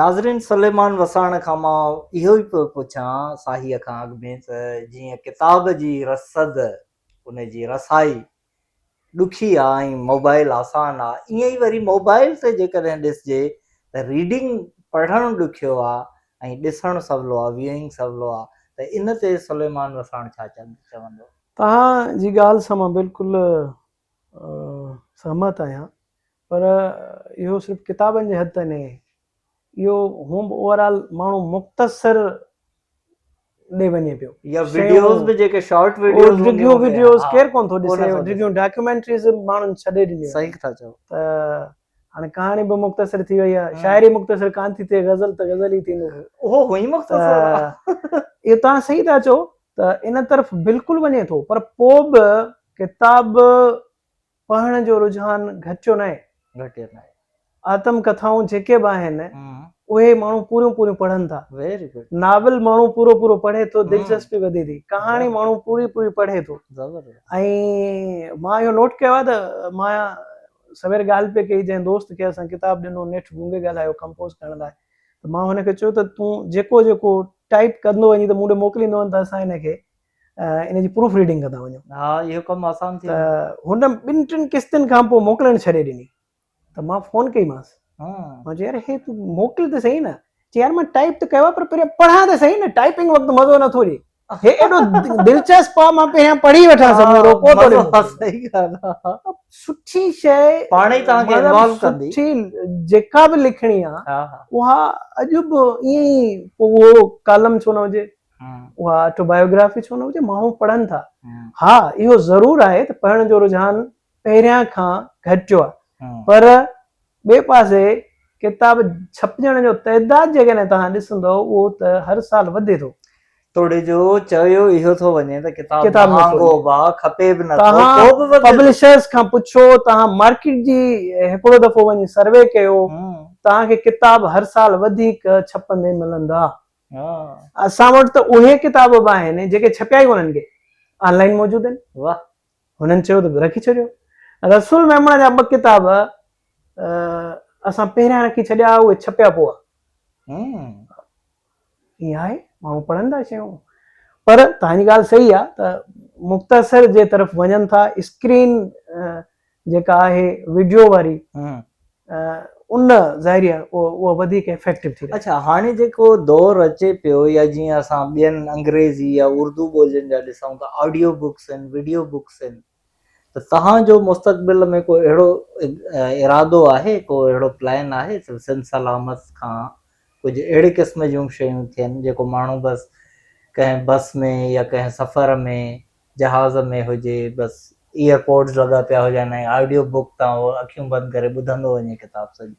ناظرين سليمان وساڻ کان مان اهو ئي پيو پڇان ساهيء کان اڳ ۾ ته جيئن ڪتاب جي رسد ان جي رسائي ڏکي آ ۽ موبائل آسان آ ائين ئي وري موبائل تي جيڪڏهن ڏسجي ته ريڊنگ پڙهڻ ڏکيو آ ۽ ڏسڻ سولو آ ويوئنگ سولو آ ته ان تي سليمان وساڻ ڇا چوندو؟ توهان جي ڳالهه سان مان بلڪل سهمت آهيان پر اهو صرف ڪتابن جي حد تائين ناهي اهو هونء به اوور آل ماڻهو مختصر ڏي وڃي پيو يا وڊيوز به جيڪي شارٽ وڊيوز ڊگهيون وڊيوز ڪير ڪون ٿو ڏسي ڊگهيون ڊاڪيومينٽريز ماڻهن ڇڏي ڏنيون صحيح ٿا چئو ته هاڻي ڪهاڻي به مختصر ٿي وئي آهي شاعري مختصر ڪان ٿي ٿئي غزل ته غزل ئي ٿيندو اهو هئي مختصر اهو توهان صحيح ٿا چئو ته ان طرف بلڪل وڃي ٿو پر پوء به ڪتاب پڙهڻ جو رجحان گهٽيو ناهي. گهٽيو ناهي. آتم ڪٿائون جيڪي به آهن اهي ماڻهو پوريون پوريون پڙهن ٿا. Very good. Novel ماڻهو پورو پورو پڙهي ٿو دلچسپي وڌي ٿي. ڪهاڻي ماڻهو پوري پوري پڙهي ٿو. زبردست. ۽ مان اهو نوٽ ڪيو آهي ته مان سوير ڳالهه پئي ڪئي جنهن دوست کي اسان ڪتاب ڏنو نيٺ گونگي ڳالهايو ڪمپوز ڪرڻ لاء ته مان هن کي چيو ته تون جيڪو جيڪو ٽائيپ ڪندو وڃين ته مون ڏي موڪليندو وڃ ته اسان هن کي ان جي پروف ريڊنگ ڪندا وڃون. ها اهو ڪم آسان ٿي ته هن ٻن ٽن قسطن کان پوء موڪلڻ ڇڏي ڏني ته مان فون ڪئي مانس مان چيو يار هي تون موڪل ته سهي نه چي يار مان ٽائيپ ته ڪيو آهي پر پهريان پڙهان ته سهي نه ٽائيپنگ وقت مزو نٿو ڏي هي ايڏو دلچسپ آ مان پهريان پڙهي وٺان سمورو پوء ٿو ڏي صحيح ڳالهه آ سٺي شيء پاڻ ئي توهان کي انوالو ڪندي سٺي جيڪا به لکڻي آ اها اڄ به ائين ئي پوء اهو ڪالم ڇو نه هجي اها آٽو بايوگرافي ڇو نه هجي ماڻهو پڙهن ٿا ها اهو ضرور آهي ته پڙهڻ جو رجحان پهريان کان گهٽيو آهي پر ٻئي پاسي ڪتاب ڇپجڻ جو تعداد جيڪڏهن توهان ڏسندو اهو ته هر سال وڌي ٿو. توڙي جو چيو اهو ٿو وڃي ته ڪتاب مهانگو به آهي کپي به نه ٿو پوء به وڌي ٿو. پبلشرز کان پڇو توهان مارڪيٽ جي هڪڙو دفعو وڃي سروي ڪيو توهان کي ڪتاب هر سال وڌيڪ ڇپندي ملندا. اسان وٽ ته اهي ڪتاب به آهن جيڪي ڇپيا ئي ڪونهن ڪي آن لائين موجود آهن. واھ. هنن چيو ته رکي ڇڏيو. رسول ميمڻ جا ٻه ڪتاب اسان پهريان رکي ڇڏيا اهي ڇپيا پوء. ائين آهي ماڻهو پڙهن ٿا شيون پر توهان جي ڳالهه صحيح آهي ته مختصر جي طرف وڃن ٿا اسڪرين جيڪا آهي وڊيو واري ان ظاهري آهي اها وڌيڪ افيڪٽو ٿي رهي. اڇا هاڻي جيڪو دور اچي پيو يا جيئن اسان ٻين انگريزي يا اردو ٻولين جا ڏسون ته آڊيو بڪس آهن وڊيو بڪس آهن ته توهان جو مستقبل ۾ ڪو اهڙو ارادو آهي ڪو اهڙو پلان آهي ته سنڌ سلامت کان ڪجهه اهڙي قسم جون شيون ٿين جيڪو ماڻهو بس ڪنهن بس ۾ يا ڪنهن سفر ۾ جهاز ۾ هجي بس ايئر پوڊز لڳا پيا هجن ۽ آڊيو بڪ تان هو اکيون بند ڪري ٻڌندو وڃي ڪتاب سڄي.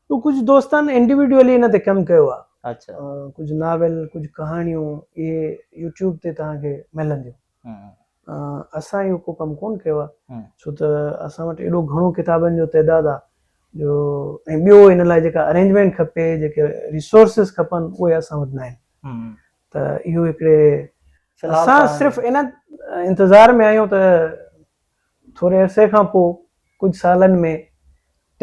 تو ڪجهه دوستن انڊيوڊيولي ان تي ڪم ڪيو آ. اڇا. ڪجهه ناول ڪجهه ڪهاڻيون اهي يوٽيوب تي توهان کي ملنديون. اسان اهو ڪو ڪم ڪون ڪيو آ ڇو ته اسان وٽ ايڏو گهڻو ڪتابن جو تعداد آ جو ۽ ٻيو ان لاء جيڪا ارينجمينٽ کپي جيڪي ريسورسز کپن اهي اسان وٽ ناهن. ته اهو هڪڙي اسان صرف ان انتظار ۾ آهيون ته ٿوري عرصي کان پوء ڪجهه سالن ۾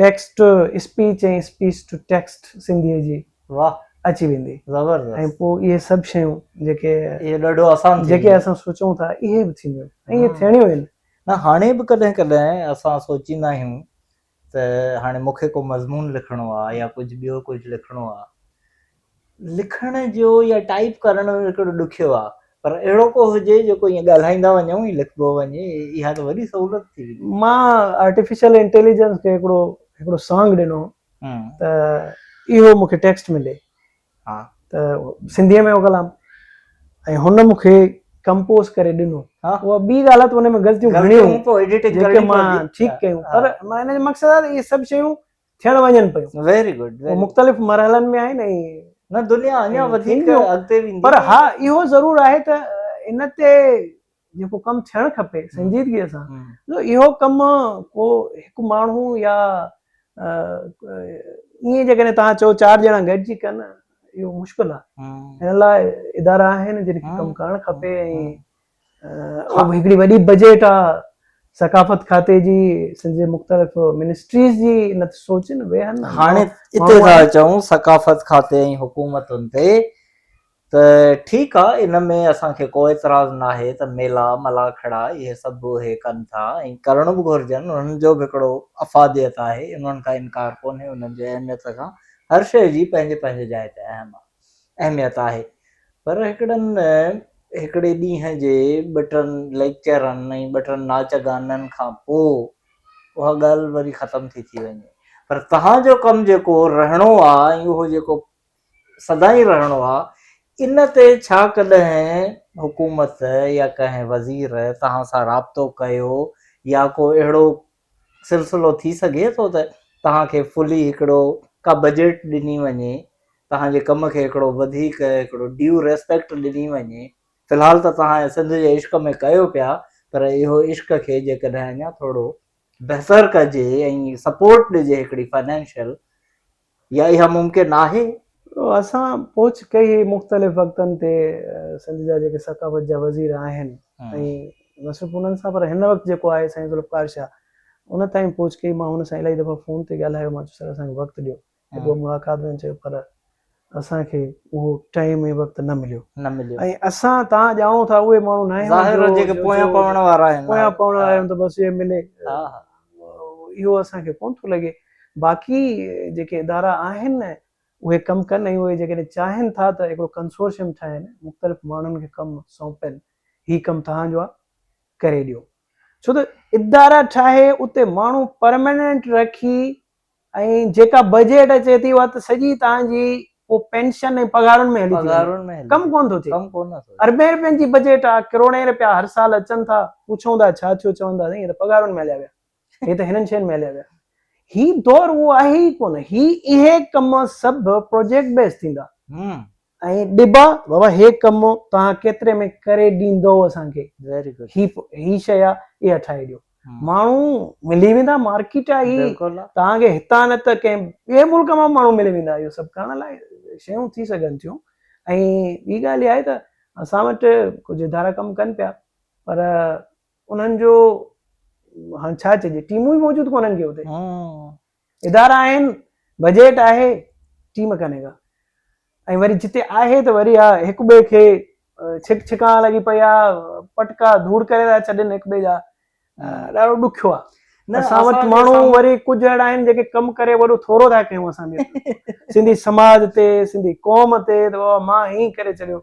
text speech ۽ speech to text سنڌيء جي واھ اچي ويندي زبردست ۽ پوء اهي سڀ شيون جيڪي اهي ڏاڍو آسان ٿي جيڪي اسان سوچون ٿا اهي به ٿينديون ۽ اهي ٿيڻيون آهن. نه هاڻي به ڪڏهن ڪڏهن اسان سوچيندا آهيون ته هاڻي مون کي ڪو مضمون لکڻو آ يا ڪجهه ٻيو ڪجهه لکڻو آ لکڻ جو يا ٽائيپ ڪرڻ هڪڙو ڏکيو آ پر اهڙو ڪو هجي جيڪو ائين ڳالهائيندا وڃون ۽ لکبو وڃي اها ته وڏي سهولت ٿي ويندي. مان آرٽيفيشل انٽيليجنس کي هڪڙو هڪڙو سانگ ڏنو ته اهو مون کي ٽيڪسٽ ۾ ڏي ته سنڌيء ۾ هو ڪلام ۽ هن مون کي ڪمپوز ڪري ڏنو اها ٻي ڳالهه آهي ته ان ۾ غلطيون گهڻيون جيڪي مان ٺيڪ ڪيون پر ان جو مقصد آهي ته اهي سڀ شيون ٿيڻ وڃن پيون. ويري گڊ ويري مختلف مرحلن ۾ آهن ۽ نه دنيا اڃا وڌيڪ اڳتي ويندي پر ها اهو ضرور آهي ته ان تي جيڪو ڪم ٿيڻ کپي سنجيدگي سان اهو ڪم ڪو هڪ ماڻهو يا ائين جيڪڏهن توهان چئو چار ڄڻا گڏجي ڪن اهو مشڪل آهي هن لاء ادارا آهن جن کي ڪم ڪرڻ کپي ۽ اهو هڪڙي وڏي بجيٽ آ. ثقافت کاتي جي سنڌ جي مختلف منسٽريز جي ان تي سوچن ويهن. هاڻي اتي ٿا اچون ثقافت کاتي ۽ حڪومتن تي ته ٺيڪ آ ان ۾ اسان کي ڪو اعتراض ناهي ته ميلا ملاکڙا اهي سڀ اهي ڪن ٿا ۽ ڪرڻ به گهرجن انهن جو به هڪڙو افاديت آهي انهن کان انڪار ڪونهي انهن جي اهميت کان هر شيء جي پنهنجي پنهنجي جاء تي اهم آ اهميت آهي پر هڪڙن هڪڙي ڏينهن جي ٻه ٽن ليڪچرن ۽ ٻه ٽن ناچ گانن کان پوء اها ڳالهه وري ختم ٿي ٿي وڃي پر توهان جو ڪم جيڪو رهڻو آ ۽ اهو جيڪو سدائين رهڻو آ ان تي ڇا ڪڏهن حڪومت يا ڪنهن وزير توهان سان رابطو ڪيو يا ڪو اهڙو سلسلو ٿي سگهي ٿو ته توهان کي فلي هڪڙو ڪا بجيٽ ڏني وڃي توهان جي ڪم کي هڪڙو وڌيڪ هڪڙو ڊيو ريسپيڪٽ ڏني وڃي في الحال ته توهان سنڌ جي عشق ۾ ڪيو پيا پر اهو عشق کي جيڪڏهن اڃا ٿورو بهتر ڪجي ۽ سپورٽ ڏجي هڪڙي فنانشل يا اها ممڪن آهي؟ اسان پهچ ڪئي هئي مختلف وقتن تي سنڌ جا جيڪي ثقافت جا وزير آهن ۽ نه صرف انهن سان پر هن وقت جيڪو آهي سائين ذوالفقار شاهه ان تائين پهچ ڪئي مان هن سان الاهي دفعا فون تي ڳالهايو مان چيو سر اسان کي وقت ڏيو هڪ ٻه ملاقات ۾ چيو پر اسان کي اهو ٽائيم ۽ وقت نه مليو نه مليو ۽ اسان تان ڄاڻو ٿا اهي ماڻهو نه آهيون ظاهر جيڪي پويان پوڻ وارا آهن پويان پوڻ وارا آهيون ته بس اهي ملي اهو اسان کي ڪون ٿو لڳي باقي جيڪي ادارا آهن اهي ڪم ڪن ۽ اهي جيڪڏهن چاهين ٿا ته هڪڙو ڪنسورشيم ٺاهين مختلف ماڻهن کي ڪم سونپين هي ڪم توهان جو آهي ڪري ڏيو ڇو ته ادارا ٺاهي اتي ماڻهو پرماننٽ رکي ۽ جيڪا بجيٽ اچي ٿي اها ته سڄي توهان جي پوء پينشن ۽ پگهارن ۾ هلي ٿي وڃي ڪم ڪونه ٿو ٿئي اربين رپين جي بجيٽ آ ڪروڙين رپيا هر سال اچن ٿا پڇون ٿا ڇا ٿيو چون ٿا سائين هي ته پگهارن ۾ هليا ويا هي ته هنن شين ۾ هليا ويا هي دور اهو آهي ئي ڪونه هي اهي ڪم سڀ پروجيڪٽ بيس ٿيندا ۽ ڏبا بابا هي ڪم توهان ڪيتري ۾ ڪري ڏيندو اسان کي هي هي شيء آ اها ٺاهي ڏيو ماڻهو ملي ويندا مارڪيٽ آ هي توهان کي هتان نه ته ڪنهن ٻئي ملڪ مان ماڻهو ملي ويندا اهو سڀ ڪرڻ لاء شيون ٿي سگهن ٿيون ۽ ٻي ڳالهه اها آهي ته اسان وٽ ڪجهه ادارا ڪم ڪن پيا پر انهن جو هاڻ ڇا چئجي ٽيمون ئي موجود ڪونهن ڪي اتي ادارا آهن، بجيٽ آهي، ٽيم ڪانهي ڪا ۽ وري جتي آهي ته وري ها هڪ ٻئي کي ڇڪ ڇڪان لڳي پئي آ، پٽڪا ڌوڙ ڪري ٿا ڇڏين هڪ ٻئي جا، ڏاڍو ڏکيو آ. اسان وٽ ماڻهو وري ڪجهه اهڙا آهن جيڪي ڪم ڪري وڏو ٿورو ٿا ڪيون اسان به سنڌي سماج تي سنڌي قوم تي ته بابا مان هيئن ڪري ڇڏيو.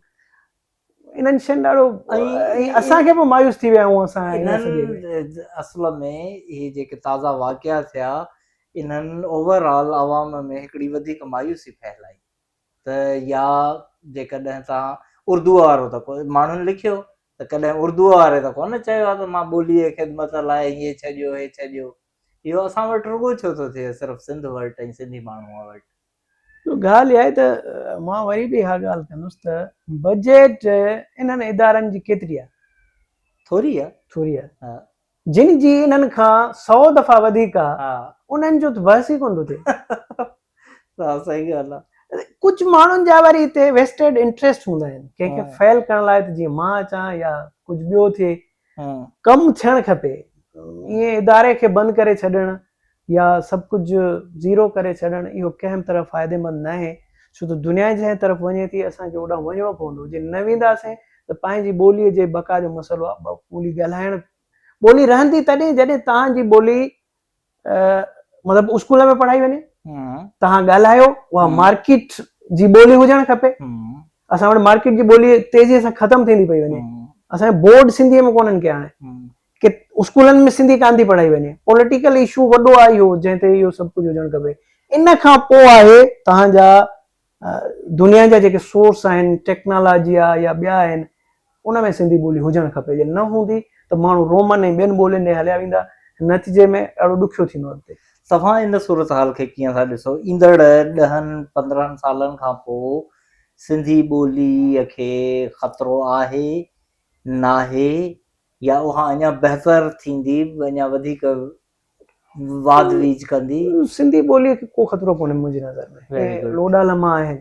انهن شين ڏاڍو ۽ اسان کي به مايوس ٿي ويا آهيون اسان انهن اصل ۾ اهي جيڪي تازا واقعا ٿيا انهن اوور آل عوام ۾ هڪڙي وڌيڪ مايوسي ڦهلائي ته يا جيڪڏهن توهان اردو وارو ته ماڻهن لکيو ته ڪڏهن اردو واري ته ڪونه چيو آهي ته مان ٻولي جي خدمت لاء هي ڇڏيو هي ڇڏيو اهو اسان وٽ رڳو ڇو ٿو ٿئي صرف سنڌ وٽ ۽ سنڌي ماڻهوء وٽ. ڳالهه اها آهي ته مان وري به اها ڳالهه ڪندس ته بجيٽ انهن ادارن جي ڪيتري آهي؟ ٿوري آهي. ٿوري آهي. جن جي انهن کان سئو دفعا وڌيڪ آهي انهن جو ته بحث ئي ڪونه ٿو ٿئي. ها صحيح ڳالهه آهي. ڪجهه ماڻهن جا وري هتي ويسٽيڊ انٽريسٽ هوندا آهن ڪنهن کي فيل ڪرڻ لاء ته جيئن مان اچان يا ڪجهه ٻيو ٿئي. ڪم ٿيڻ کپي ائين اداري کي بند ڪري ڇڏڻ يا سڀ ڪجهه زيرو ڪري ڇڏڻ اهو ڪنهن به طرح فائديمند ناهي ڇو ته دنيا جنهن طرف وڃي ٿي اسان کي اوڏانهن وڃڻو پوندو جي نه وينداسين ته پنهنجي ٻولي جي بقا جو مسئلو آهي ٻولي ڳالهائڻ ٻولي رهندي تڏهن جڏهن توهان جي ٻولي مطلب اسڪول ۾ پڙهائي وڃي توهان ڳالهايو اها مارڪيٽ جي ٻولي هجڻ کپي اسان وٽ مارڪيٽ جي ٻولي تيزي سان ختم ٿيندي پئي وڃي اسان بورڊ سنڌي ۾ ڪونهن ڪي هاڻي ڪي اسڪولن ۾ سنڌي ڪانه ٿي پڙهائي وڃي پوليٽيڪل اشو وڏو آهي اهو جنهن تي اهو سڀ ڪجهه هجڻ کپي ان کان پوء آهي توهان جا دنيا جا جيڪي سورس آهن ٽيڪنالاجي آ يا ٻيا آهن ان ۾ سنڌي ٻولي هجڻ کپي جي نه هوندي ته ماڻهو رومن ۽ ٻين ٻولين ڏي هليا ويندا نتيجي ۾ ڏاڍو ڏکيو ٿيندو اڳتي. توهان ان صورتحال کي ڪيئن ٿا ڏسو؟ ايندڙ ڏهن 15 سالن کان پوء سنڌي ٻوليء کي خطرو آهي ناهي يا اها اڃا بهتر ٿيندي اڃا وڌيڪ واڌ ويجهه ڪندي. سنڌي ٻوليء کي ڪو خطرو ڪونهي منهنجي نظر ۾. اهي لوڏا لمحا آهن.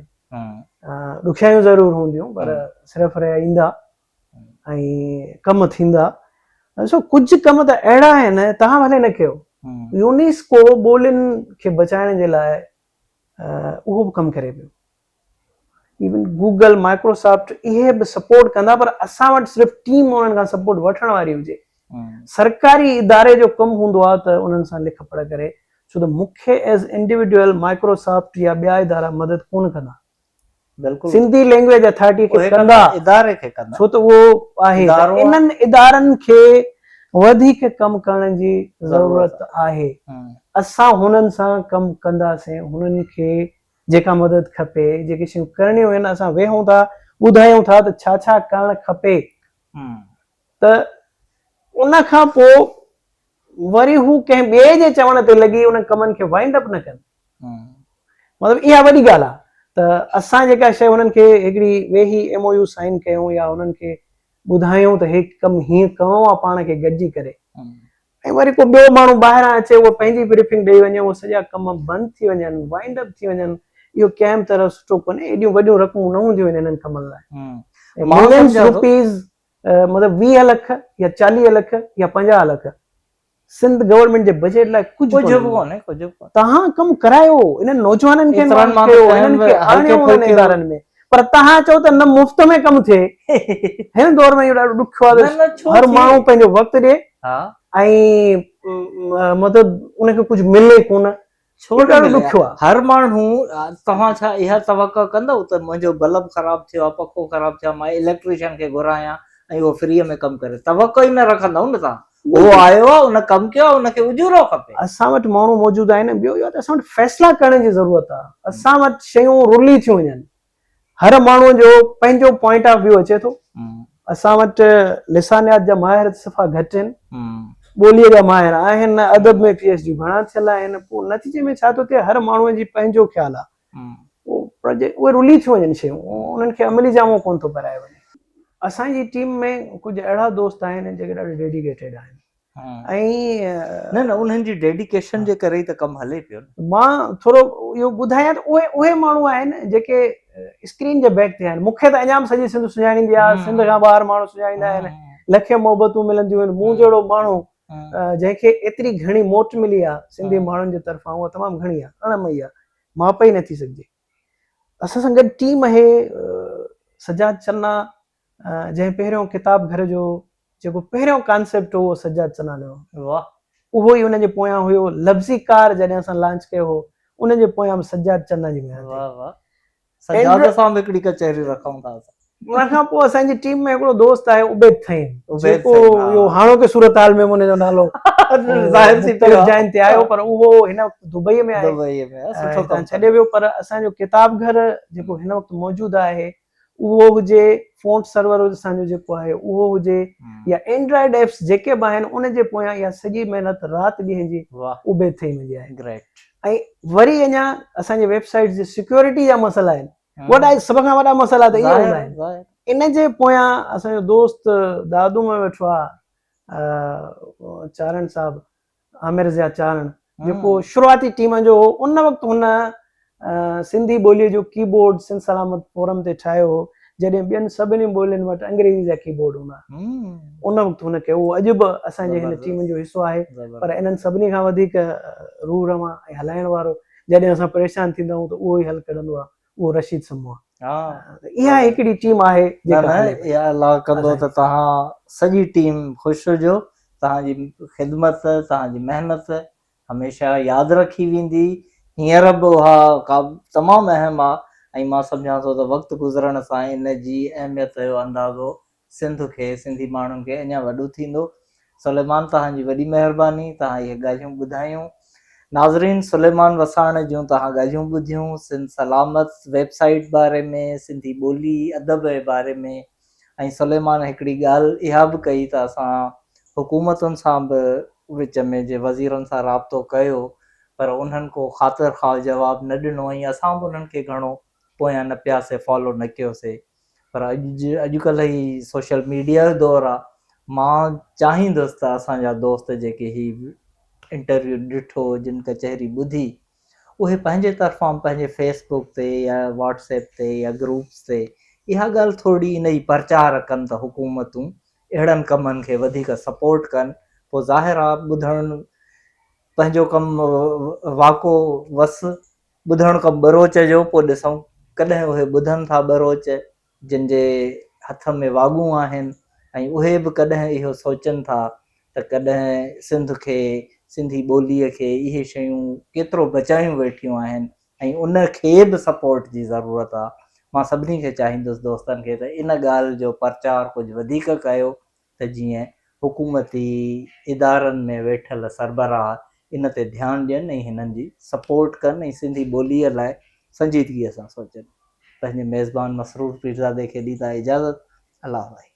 ڏکيائيون ضرور هونديون پر سر ڦريا ايندا ۽ ڪم ٿيندا. ڏسو ڪجهه ڪم ته اهڙا آهن توهان ڀلي نه ڪيو، يونيسڪو ٻولين کي بچائڻ جي لاء اهو به ڪم ڪري پيو. ايون گوگل، مائڪروسافٽ اهي به سپورٽ ڪندا پر اسان وٽ صرف ٽيم انهن کان سپورٽ وٺڻ واري هجي. سرڪاري اداري جو ڪم هوندو آهي ته انهن سان لک پڙهه ڪري ڇو ته مون کي ايز انڊيوڊيول مائڪروسافٽ يا ٻيا ادارا مدد ڪونه ڪندا. بلڪل سنڌي لينگويج اٿارٽي کي ڪندا اداري کي ڪندا ڇو ته اهو آهي انهن ادارن کي وڌيڪ ڪم ڪرڻ جي ضرورت آهي. اسان هنن سان ڪم ڪنداسين هنن کي جيڪا مدد کپي جيڪي شيون ڪرڻيون آهن اسان ويهون ٿا ٻڌايون ٿا ته ڇا ڇا ڪرڻ کپي ته ان کان پوء وري هو ڪنهن ٻئي جي چوڻ تي لڳي انهن ڪمن کي وائنڊ اپ نه ڪن. مطلب اها وڏي ڳالهه آهي ته اسان جيڪا شيء انهن کي هڪڙي ويهي ايم او يو سائن ڪيون يا انهن کي ٻڌايون ته هي ڪم هيئن ڪرڻو آهي پاڻ کي گڏجي ڪري ۽ وري ڪو ٻيو ماڻهو ٻاهران اچي اهو پنهنجي بريفنگ ڏئي وڃي اهي سڄا ڪم بند ٿي وڃن وائنڊ اپ ٿي وڃن اهو ڪنهن به طرح سٺو ڪونهي ايڏيون وڏيون رقمون نه هونديون آهن انهن ڪمن لاء ملينز روپيز مطلب 20 لک يا 40 لک يا 50 لک سنڌ گورنمينٽ جي بجيٽ لاء ڪجهه ڪجهه به ڪونهي ڪجهه به تهان ڪم ڪرايو انهن نوجوانن کي انوالو ڪيو انهن کي آڻيو انهن ادارن ۾ پر تهان چئو ته نه مفت ۾ ڪم ٿئي هن دور ۾ اهو ڏاڍو ڏکيو آهي هر ماڻهو پنهنجو وقت ڏي ۽ مطلب ان کي ڪجهه ملي ڪونه ڇو نه ملي؟ هر ماڻهو توهان ڇا اها توقع ڪندؤ ته منهنجو بلب خراب ٿيو آهي، پکو خراب ٿيو آهي، مان اليڪٽريشن کي گهرايان ۽ اهو فريء ۾ ڪم ڪري؟ توقع ئي نه رکندؤ نه توهان. اهو آيو آهي، ان ڪم ڪيو آهي، ان کي اجورو کپي. اسان وٽ ماڻهو موجود آهن، ٻيو اهو آهي ته اسان وٽ فيصلا ڪرڻ جي ضرورت آهي. اسان وٽ شيون رلي ٿيون وڃن. هر ماڻهوء جو پنهنجو پوائنٽ آف ويو اچي ٿو. اسان وٽ لسانيات جا ماهر ته صفا گهٽ آهن. ٻوليء جا ماهر آهن نه، ادب ۾ پي ايڇ ڊيون گهڻا ٿيل آهن. پوء نتيجي ۾ ڇا ٿو ٿئي، هر ماڻهوء جي پنهنجو خيال آهي. اهي رلي ٿيون وڃن شيون، انهن کي عملي جامو ڪونه ٿو پهرايو وڃي. اسان جي ٽيم ۾ ڪجهه اهڙا دوست آهن جيڪي ڏاڍا ڊيڊيڪيٽيڊ آهن. ۽ نه نه انهن جي ڊيڊيڪيشن جي ڪري ئي ته ڪم هلي پيو نه. مان ٿورو اهو ٻڌايان ته اهي اهي ماڻهو آهن جيڪي اسڪرين جي بيڪ تي آهن مون کي ته اڃا به سڄي سنڌ سڃاڻيندي آهي سنڌ کان ٻاهر ماڻهو سڃاڻيندا آهن لکين محبتون ملنديون آهن مون جهڙو ماڻهو جنهن کي ايتري گهڻي موٽ ملي آهي سنڌي ماڻهن جي طرفان اها تمام گهڻي آهي اڻ مئي آهي ماپ ئي نه ٿي سگهجي اسان سان گڏ ٽيم آهي سجاد چنا جنهن پهريون ڪتاب گهر جو جيڪو پهريون ڪانسيپٽ هو اهو سجاد چنا جو هو. واهه. اهو ئي ان جي پويان هيو. لفظي ڪار جڏهن اسان لانچ ڪيو هو ان جي پويان به سجاد چنا جي محنت هئي. واهه واهه. سجاد سان به هڪڙي ڪچهري رکون ٿا اسان. ان کان پوء اسان جي ٽيم ۾ هڪڙو دوست آهي عبيد ٿهيم جيڪو اهو هاڻوڪي صورتحال ۾ ان جو نالو ظاهر ٿي پيو مختلف جاين تي آيو پر اهو هن وقت دبئي ۾ آهي. دبئي ۾ آهي سٺو ڪم ڇڏي ويو پر اسان جو ڪتاب گهر جيڪو هن وقت موجود آهي اهو هجي فونٽ سرور اسان جو جيڪو آهي اهو هجي يا اينڊرائيڊ ايپس جيڪي به آهن ان جي پويان اها سڄي محنت رات ڏينهن جي عبيد ٿهيم جي آهي گريٽ ۽ وري اڃا اسان جي ويب سائيٽ جي سيڪيورٽي جا مسئلا آهن وڏا سڀ کان وڏا مسئلا ته اهي هوندا آهن ان جي پويان اسان جو دوست دادو ۾ ويٺو آهي چارڻ صاحب عامر ضياء چارڻ جيڪو شروعاتي ٽيم جو هو ان وقت هن سنڌي ٻوليء جو ڪي بورڊ سنڌ سلامت فورم تي ٺاهيو هو جڏهن ٻين سڀني ٻولين وٽ انگريزي جا ڪي بورڊ هوندا ان وقت هن ڪيو اهو اڄ به اسان جي هن ٽيم جو حصو آهي پر انهن سڀني کان وڌيڪ روح روان ۽ هلائڻ وارو جڏهن اسان پريشان ٿيندا آهيون ته اهو ئي حل ڪڍندو آهي اهو رشيد سمون آهي اها هڪڙي ٽيم آهي جيڪا هلي پئي. الله ڪندو ته توهان سڄي ٽيم خوش هجو توهان جي خدمت توهان جي محنت هميشه ياد رکي ويندي هينئر به اها تمام اهم آهي ۽ مان سمجهان ٿو ته وقت گذرڻ سان ان جي اهميت جو اندازو سنڌ کي سنڌي ماڻهن کي اڃا وڏو ٿيندو. سليمان توهان جي وڏي مهرباني توهان اهي ڳالهيون ٻڌايون. ناظرين سليمان وساڻ جون توهان ڳالهيون ٻڌيون سنڌ سلامت ويب سائيٽ باري ۾ سنڌي ٻولي ادب جي باري ۾ ۽ سليمان هڪڙي ڳالهه اها به ڪئي ته اسان حڪومتن سان به وچ ۾ جي وزيرن سان رابطو ڪيو پر انهن ڪو خاطر خواهه جواب نه ڏنو ۽ اسان به انهن کي گهڻو پويان نه پياسي فالو نه ڪيوسي پر اڄ اڄڪلهه هي سوشل ميڊيا جو دور آ مان چاهيندس ته اسان جا دوست جيڪي هي انٽرويو ڏٺو جن ڪچهري ٻڌي اهي پنهنجي طرفان پنهنجي فيس بڪ تي يا واٽس ايپ تي يا گروپس تي اها ڳالهه ٿوري ان جي پرچار ڪن ته حڪومتون اهڙن ڪمن کي وڌيڪ سپورٽ ڪن پوء ظاهر آ ٻڌڻ پنهنجو ڪم واڪو وس ٻڌڻ ڪم ٻروچ جو پوء ڏسون ڪڏهن اهي ٻڌن ٿا ٻروچ جن جي هٿ ۾ واڳون آهن ۽ اهي به ڪڏهن اهو سوچن ٿا ته ڪڏهن سنڌ کي سنڌي ٻوليء کي اهي شيون ڪيترو بچايون ويٺيون آهن ۽ ان کي به سپورٽ جي ضرورت آ. مان سڀني کي چاهيندس دوستن کي ته ان ڳالهه جو پرچار ڪجهه وڌيڪ ڪيو ته جيئن حڪومتي ادارن ۾ ويٺل سربراهه ان تي ڌيان ڏين ۽ هنن جي سپورٽ ڪن ۽ سنڌي ٻوليء لاء سنجيدگيء سان سوچن. پنهنجي ميزبان مسرور پيرزادي کي ڏيندا اجازت. الله واهي.